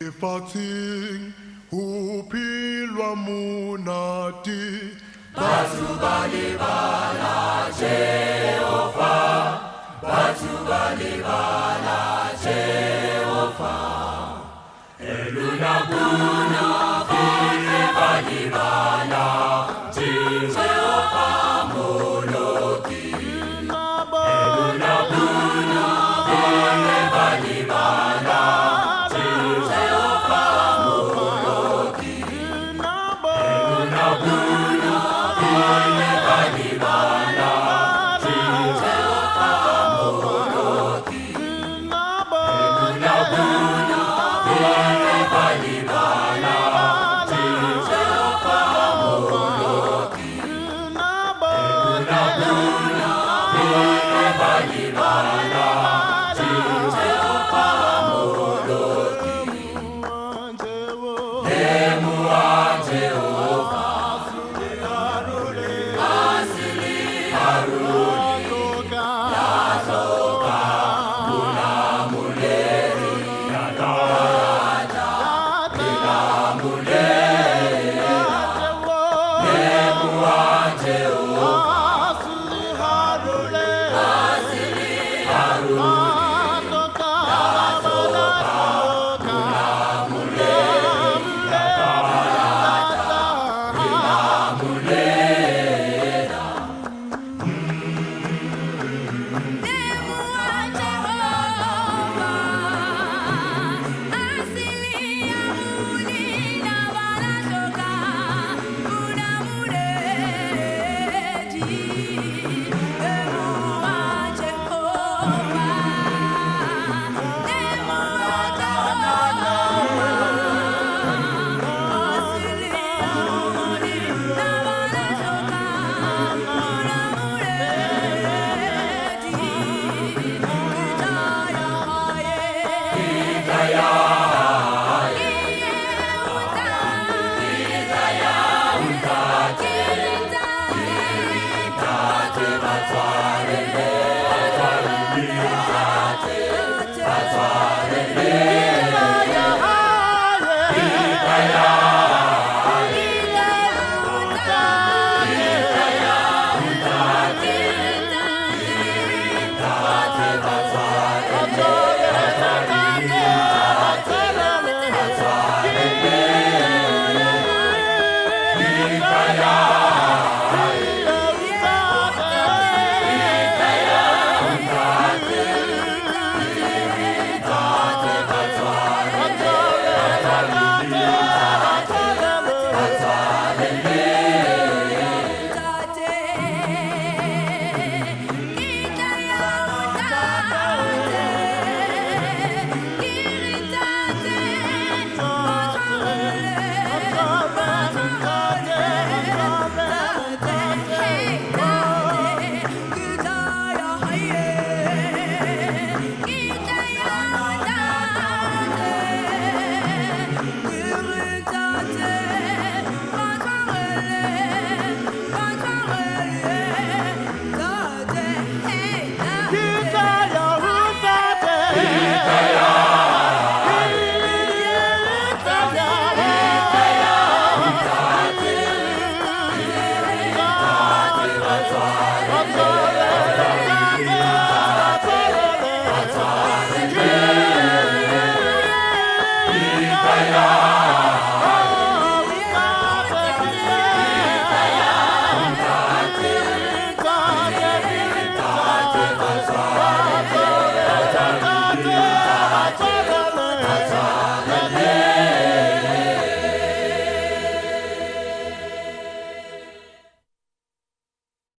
Lefatsheng ho phelwa monate. Batho ba lebala Jehova, batho ba lebala Jehova. E lona bona bohle ba lebala Jehova Moloki. E lona bona bohle ba lebala Jehova Moloki. E lona bona bohle ba lebala Jehova Moloki. E lona bona bohle ba lebala Jehova Moloki. E lona bona bohle ba lebala Jehova Moloki. Lemohang Jehova, la hloka molamoledi, la tla le lamolela. Lemohang Jehova, la hloka molamoledi, la tla le lamolela. Lemohang Jehova, asili ya ruri la ba la hloka molamoledi. Lemohang Jehova, lemohang Jehova, asili ya ruri la ba la hloka molamoledi. Ke tla ya hae. Ke tla ya hae, ke tla ya ho Ntate, Ntate ba tshwarele, Ntate ba tshwarele. Ke tla ya hae, ke tla ya ho Ntate, Ntate ba tshwarele, Ntate ba tshwarele. Ke tla ya hae, ke tla ya ho Ntate, Ntate ba tshwarele, Ntate ba tshwarele. Ntate, ke tla ya ho Ntate, ke re Ntate, ba tshwarele, ba tshwarele, Ntate, hey Ntate, ke tla ya hae, ke tla ya ho Ntate, ke re Ntate, ba tshwarele, ba tshwarele, Ntate, hey Ke Ntate. tla ya ho Ntate. Ke tla ya hae, Ke tla ya ho Ntate, Ntate ba tshwarele, Ntate ba tshwarele. Ke tla ya